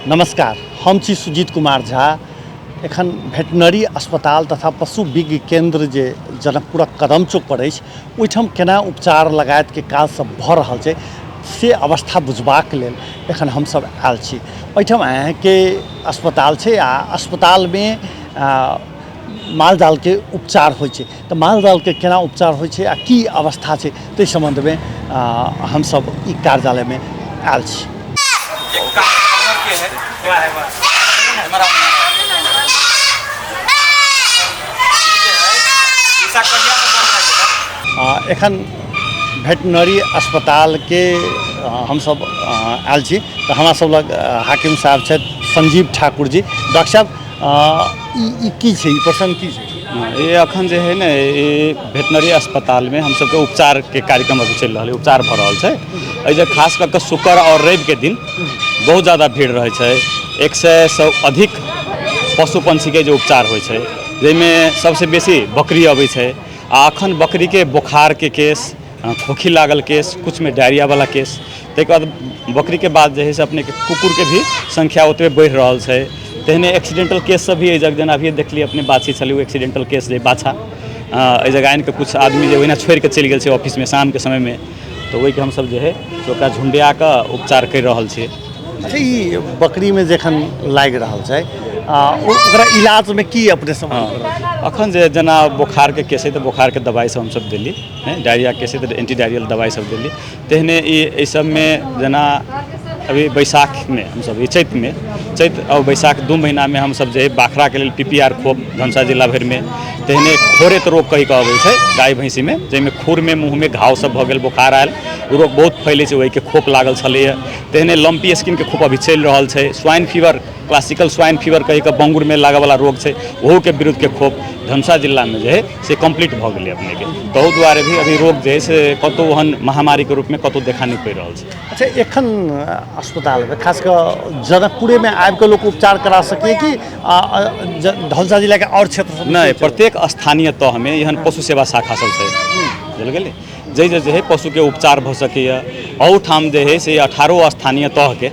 नमस्कार, हम छी सुजीत कुमार झा। एखन भेटनरी अस्पताल तथा पशु विज्ञ केंद्र जे जनकपुरक कदम चौक पर अछि, ओहिठाम केना उपचार लगायतके काज सब भऽ रहल छै से अवस्था बुझबाक लेल एखन हमसब आयल छी। एहिठाम अहाँके अस्पताल छै आ अस्पतालमे माल जालके उपचार होइ छै। तऽ माल जालके केना उपचार होइ छै आ की अवस्था छै ताहि सम्बन्धमे हमसब ई कार्यालयमे आयल छी। एखन भेटनरी अस्पतालके हमसब आयल छी तऽ हमरा सब लग हाकिम साहब छथि, संजीव ठाकुर जी। डॉक्टर साहब, ई की छै, ई प्रसंग की छै? ई अखन जे है ने, ई भेटनरी अस्पतालमे हमसबके उपचारके कार्यक्रम अभी चलि रहल है, उपचार भऽ रहल छै। एहि जे खास कऽ कऽ शुक्र आओर रविके दिन बहुत ज्यादा भीड़ रहै छै। 100सँ अधिक पशु पंछीके जे उपचार होइ छै, जाहिमे सबसँ बेसी बकरी अबै छै। आ अखन बकरीके बोखारके केस, खोखी लागल केस, किछुमे डायरियावला केस, ताहिके बाद बकरीके बाद जे है से अपनेके कुकुरके भी संख्या ओतबे बढ़ि रहल छै। तेहने एक्सीडेंटल केस सब भी एहि जग, जेना अभिये देखलियै अपने बाछी छलै, ओ एक्सीडेंटल केस जे बाछा एहि जगह आनिके किछु आदमी जे ओहिना छोड़िके चलि गेल छै ऑफिसमे शामके समयमे, तऽ ओहिके हमसब जे है से ओकरा झुंडिया कऽ उपचार करि रहल छियै। अच्छा, ई बकरीमे जखन लागि रहल छै, ओकरा इलाजमे की अपने सब? हँ, अखन जे जेना बोखारके केस है तऽ बोखारके दबाइ सब हमसब देली, डायरिया केस है तऽ एंटी डायरियल दबाइ सब देली। तेहने ई एहि सबमे जेना अभी बैसाखमे हमसब ई चैतमे, चैत आओर बैसाख 2 महीनामे हमसब जे है बाखराके लेल PPR खोप धनुषा जिला भरिमे। तेहने खोरेत रोग कहि कऽ अबै छै गाय भैँसीमे, जाहिमे खुरमे मुँहमे घाव सब भऽ गेल, बोखार आयल, ओ रोग बहुत फैलै छै, ओहिके खोप लागल छलैए। तेहने लम्पी स्किनके खोप अभी चलि रहल छै। Swine fever, classical swine fever कहि कऽ बंगुरमे लागऽवला रोग छै, ओहूके विरुद्धके खोप धनुषा जिलामे जे है से कम्प्लीट भऽ गेलै अपनेके। तहू दुआरे भी अभी रोग जे है से कतहु ओहन महामारीके रूपमे कतहु देखा नहि पड़ि रहल छै। अच्छा, एखन अस्पतालमे खास कऽ जनकपुरेमे आबिकऽ लोक उपचार करा सकैए कि धनुषा जिलाके आओर क्षेत्र सब? नहि, प्रत्येक स्थानीय तहमे एहन पशु सेवा शाखा सब छै, बुझल गेलै, जाहिसँ जे है पशुके उपचार भऽ सकैए। अहूठाम जे है से 18 स्थानीय तहके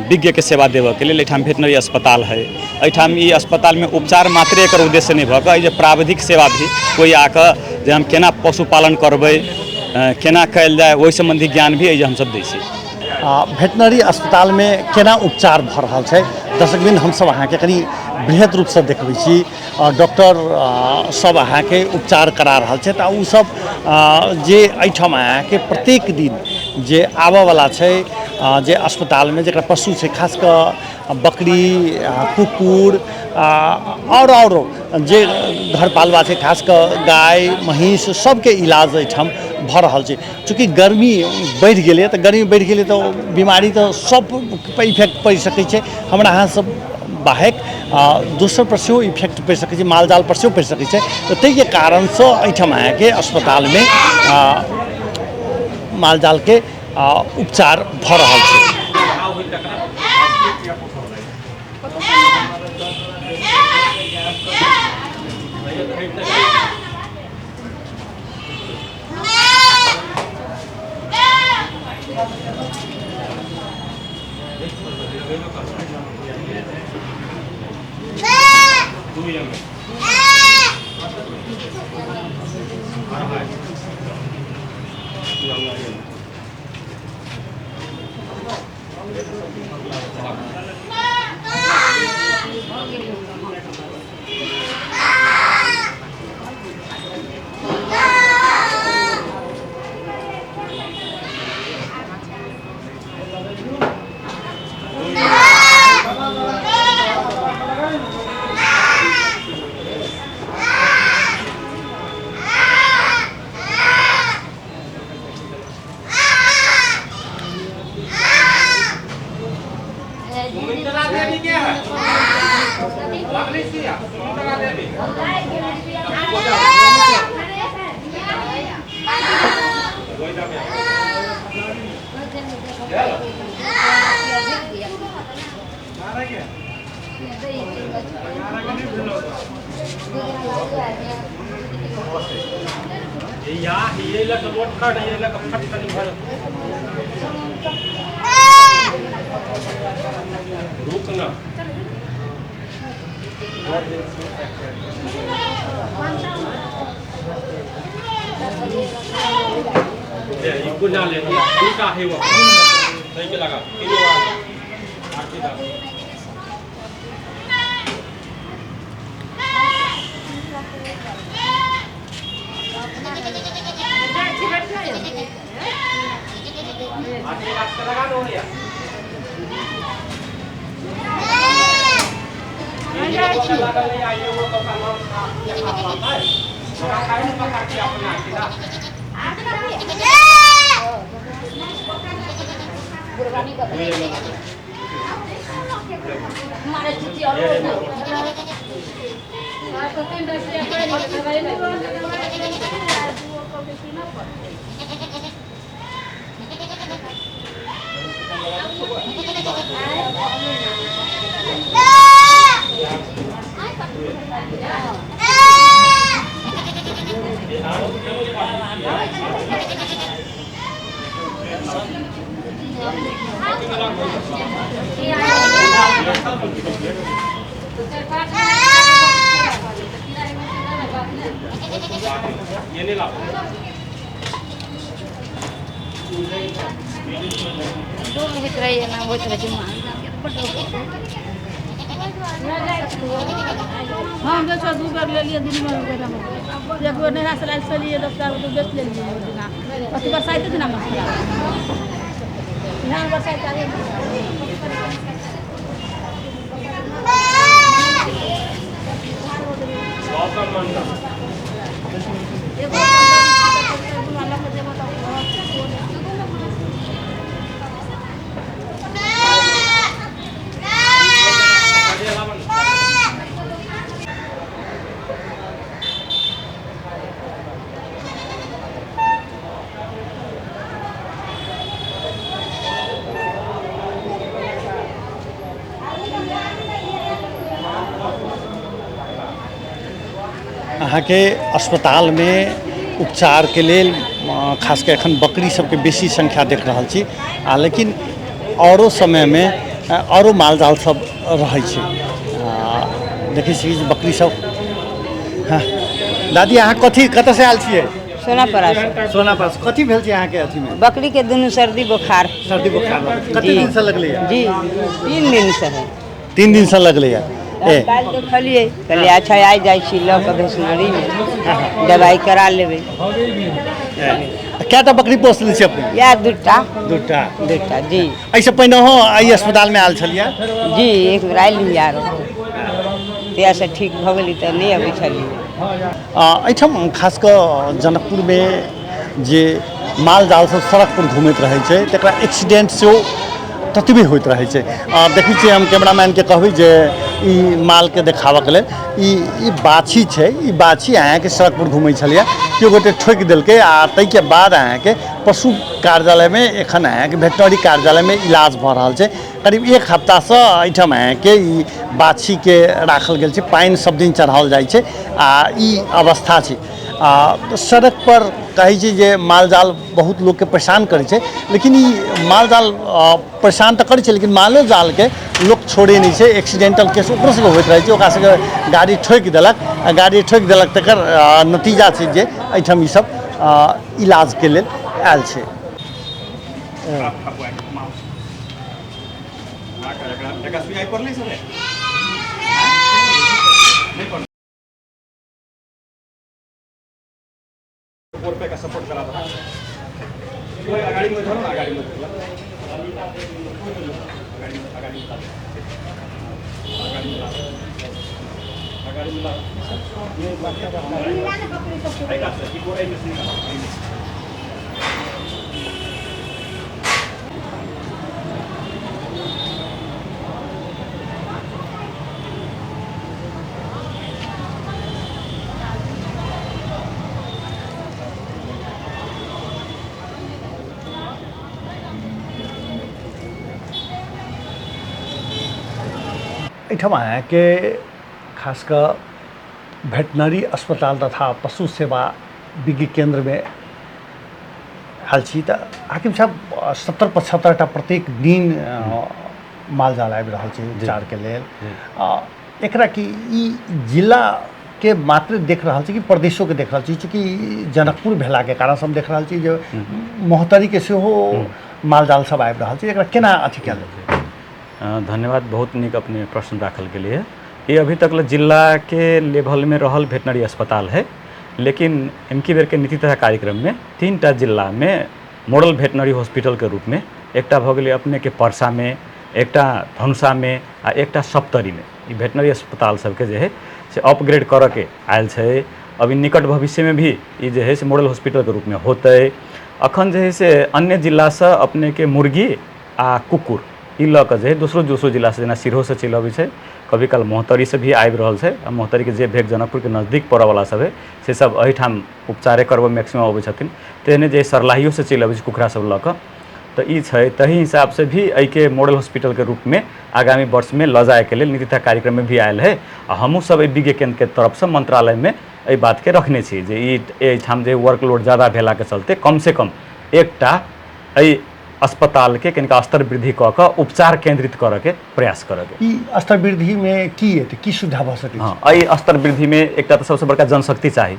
विज्ञके सेवा देबऽके लेल एहिठाम भेटनरी अस्पताल है। एहिठाम ई अस्पतालमे उपचार मात्रे एकर उद्देश्य नहि भऽ कऽ जे प्राविधिक सेवा भी कोइ आकऽ जे हम केना पशुपालन करबै, केना कयल जाय, ओहि सम्बन्धी ज्ञान भी एहि जे हमसब दै छी। भेटनरी अस्पतालमे केना उपचार भऽ रहल छै, दर्शकबिन हमसब अहाँके कनि बृहद रूपसँ देखबै छी। डॉक्टर सब अहाँके उपचार करा रहल छथि आ ओ सब जे एहिठाम अहाँके प्रत्येक दिन जे आबऽवला छै, जे अस्पतालमे जकरा पशु छै, खास कऽ बकरी, कुकुर आओर आओरो जे घर पालुआ छै, खास कऽ गाय महीँस, सबके इलाज एहिठाम भऽ रहल छै। चूँकि गर्मी बढ़ि गेलै, तऽ गर्मी बढ़ि गेलै तऽ बीमारी तऽ सब पर इफेक्ट पड़ि सकै छै, हमरा अहाँ सब बाहेक दोसर पर सेहो इफेक्ट पड़ि सकै छै, माल जाल पर सेहो पड़ि सकै छै। तऽ ताहिके कारणसँ एहिठाम अहाँके अस्पतालमे माल जालके उपचार भऽ रहल छै। हम जे छै 2 बेर लेलियै दुनू बेर, एक बेर नैहरा से लायल छलियै 10 टा बेच लेलियै ओहि दिना, अथी बरसाइते दिना मछली यहाँ बरसाइत आगे। अहाँके अस्पतालमे उपचारके लेल खास कऽ एखन बकरी सबके बेसी संख्या देख रहल छी, आ लेकिन औरो समयमे औरो मालजाल सब रहै छै। देखै छी जे बकरी सब। हँ दादी, अहाँ कथी कतऽसँ आयल छियै? सोनापारा से। सोनापारा से। कथी भेल छै अहाँके अथीमे? बकरी के दुनू सर्दी बुखार। सर्दी बुखार कते जी। दिनसँ लगलैया? जी 3 दिन से है। 3 दिनसँ लगलैया। ए काल्हि देखलियै, कहलियै अच्छा आइ जाइ छी लऽ कऽ भेसनरीमे दवाइ करा लेबै। कएटा बकरी पोसने छी अपने? इएह 2टा। 2टा। 2टा जी। एहिसँ पहिनेहो एहि अस्पतालमे आयल छलियै? जी एक बेर आयल रहियै आरो, तहियासँ ठीक भऽ गेली तऽ नहि अबै छलियै। एहिठाम खास कऽ जनकपुरमे जे माल जाल सब सड़क पर घूमैत रहै छै तकरा एक्सीडेंट सेहो ततबे होइत रहै छै। देखै छियै, हम कैमरामैनके कहबै जे ई मालके देखाबऽके लेल, ई बाछी छै, ई बाछी अहाँके सड़क पर घूमै छलैए, केओ गोटे ठोकि देलकै आ ताहिके बाद अहाँके पशु कार्यालयमे एखन अहाँके वेटनरी कार्यालयमे इलाज भऽ रहल छै। करीब 1 हफ्तासँ एहिठाम अहाँके ई बाछीके राखल गेल छै, पानि सब दिन चढ़ाओल जाइ छै आ ई अवस्था छै। आ सड़क पर कहै छै जे मालजाल बहुत लोकके परेशान करै छै, लेकिन ई मालजाल परेशान तऽ करै छै, लेकिन मालो जालके लोक छोड़ै नहि छै। एक्सीडेंटल केस ओकरो सबके होइत रहै छै, ओकरा सबके गाड़ी ठोकि देलक आ गाड़ी ठोकि देलक तकर नतीजा छै जे एहिठाम ई सब इलाजके लेल आयल छै। एहिठाम अहाँके खास कऽ वेटनरी अस्पताल तथा पशु सेवा विज्ञ केन्द्रमे आयल छी तऽ हाकिम साहब, 70-75 टा प्रत्येक दिन मालजाल आबि रहल छै उपचारके लेल। एकरा की ई जिलाके मात्र देख रहल छी कि प्रदेशोके देख रहल छी? चूँकि जनकपुर भेलाके कारण हम देख रहल छी जे महोत्तरीके सेहो मालजाल सब आबि रहल छै। एकरा केना अथी कयल जेतै? धन्यवाद, बहुत नीक अपने प्रश्न राखल के लिए। ये अभी तक जिला के लेवल में रहल वेटनरी अस्पताल है, लेकिन एमकी बेर के नीति तथा कार्यक्रम में 3 टा जिला में मॉडल वेटनरी हॉस्पिटल के रूप में, एकटा भऽ गेलै अपने के परसा में, एकटा धनुषा में आ एकटा सप्तरी में, ई वेटनरी अस्पताल सबके जे है से अपग्रेड करऽ के आयल छै। अभी निकट भविष्य में भी ई जे है से मॉडल हॉस्पिटल के रूप में होतै। अखन जे है से अन्य जिलासँ अपने के मुर्गी आ कुकुर ई लऽ कऽ जे है दोसरो दोसरो जिलासँ, जेना सिरहोसँ चलि अबै छै, कभी काल महोत्तरीसँ भी आबि रहल छै। आ महोत्तरीके जे भेग जनकपुरके नजदीक पड़ऽवला सब है, से सब एहिठाम उपचारे करबऽ मैक्सिमम अबै छथिन। तेहने जे सर्लाहियोसँ चलि अबै छै कुखुरा सब लऽ कऽ। तऽ ई छै, तही हिसाबसँ भी एहिके मॉडल हॉस्पिटलके रूपमे आगामी वर्षमे लऽ जायके लेल नीति तथा कार्यक्रममे भी आयल है। आ हमहूँ सब एहि विज्ञ केन्द्रके तरफसँ मन्त्रालयमे एहि बातके रखने छी जे ई एहिठाम जे वर्कलोड जादा भेलाके चलते कमसँ कम एकटा एहि अस्पतालके कनिका स्तर वृद्धि कऽ कऽ उपचार केन्द्रित करऽके प्रयास करऽके। ई स्तर वृद्धिमे की एतै, की सुविधा भऽ सकै छै? हँ, एहि स्तर वृद्धिमे एकटा तऽ सबसँ बड़का जनशक्ति चाही।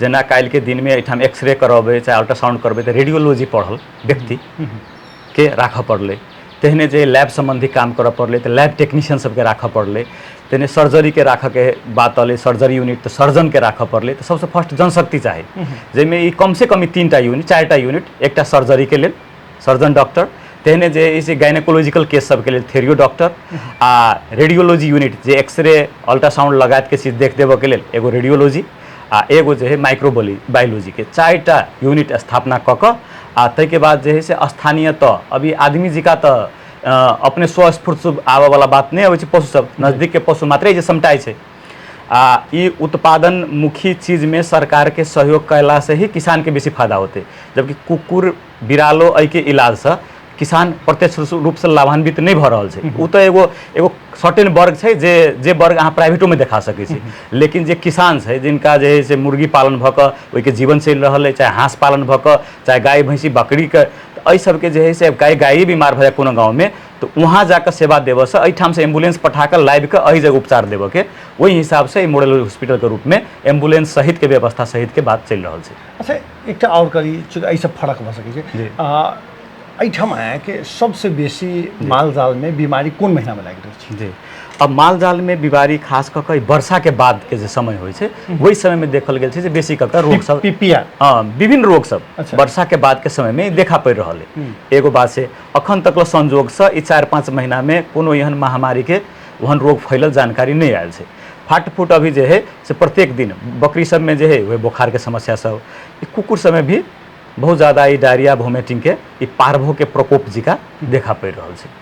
जेना काल्हिके दिनमे एहिठाम एक्सरे करबै चाहे अल्ट्रासाउंड करबै तऽ रेडियोलॉजी पढ़ल व्यक्ति के राखऽ पड़लै। तेहने जे लैब सम्बन्धी काम करऽ पड़लै तऽ लैब टेक्नीशियन सबके राखऽ पड़लै। तेहने सर्जरीके राखऽके बात अलै, सर्जरी यूनिट, तऽ सर्जनके राखऽ पड़लै। तऽ सबसँ फर्स्ट जनशक्ति चाही, जाहिमे ई कमसँ कम ई 3 टा यूनिट, 4 टा यूनिट, एकटा सर्जरीके लेल सर्जन डॉक्टर, तेहने जे है गायनेकोलॉजिकल केस सबके लेल थेरियो डॉक्टर आ रेडियोलॉजी यूनिट, जे एक्सरे अल्ट्रासाउंड लगायतके चीज देख देबऽके लेल एगो रेडियोलॉजी आ एगो जे है माइक्रोबोली बायोलॉजीके, 4 टा यूनिट स्थापना कऽ कऽ आ ताहिके बाद जे है से स्थानीय तऽ अभी आदमी जिका तऽ अपने स्वस्फूर्त आबऽवला बात नहि अबै छै। पशु सब नजदीकके पशु मात्रे जे समटाइ छै। आ ई उत्पादन मुखी चीजमे सरकारके सहयोग कयलासँ ही किसानके बेसी फायदा होतै, जबकि कुकुर बिरालो एहिके इलाजसँ किसान प्रत्यक्ष रूपसँ लाभान्वित नहि भऽ रहल छै। ओ तऽ एगो एगो सर्टेन वर्ग छै, जे जे वर्ग अहाँ प्राइवेटोमे देखा सकै छी। लेकिन जे किसान छै, जिनका जे है से मुर्गी पालन भऽ कऽ ओहिके जीवन चलि रहल अइ, चाहे हाँस पालन भऽ कऽ, चाहे गाय भैँसी बकरीके, तऽ एहि सबके जे है से गाय गाये बीमार भऽ जाय कोनो गाँवमे तऽ वहाँ जाकऽ सेवा देबऽसँ एहिठामसँ एम्बुलेंस पठा कऽ लाबि कऽ एहि जगह उपचार देबऽके, ओहि हिसाबसँ ई मॉडल हॉस्पिटलके रूपमे एम्बुलेंस सहितके व्यवस्था सहितके बात चलि रहल छै। अच्छा, एकटा आओर करी, चूँकि एहिसँ फरक भऽ सकै छै। एहिठाम अहाँके सबसँ बेसी माल जालमे बीमारी कोन महिनामे लागि रहल छै? जी, अब माल जालमे बीमारी खास कऽ कऽ वर्षाके बादके जे समय होइ छै, ओहि समयमे देखल गेल छै जे बेसी कऽ कऽ रोग सब पिपिया? हँ, विभिन्न रोग सब वर्षाके बादके समयमे देखा पड़ि रहल है। एगो बात से अखन तक संजोगसँ ई 4-5 महीनामे कोनो एहन महामारीके ओहन रोग फैलल जानकारी नहि आयल छै। फाट फूट अभी जे है से प्रत्येक दिन बकरी सबमे जे है वही बोखारके समस्या सब, ई कुकुर सबमे भी बहुत ज़्यादा ई डायरिया वोमिटिंगके, ई पार्वोके प्रकोप जिका देखा पड़ि रहल छै।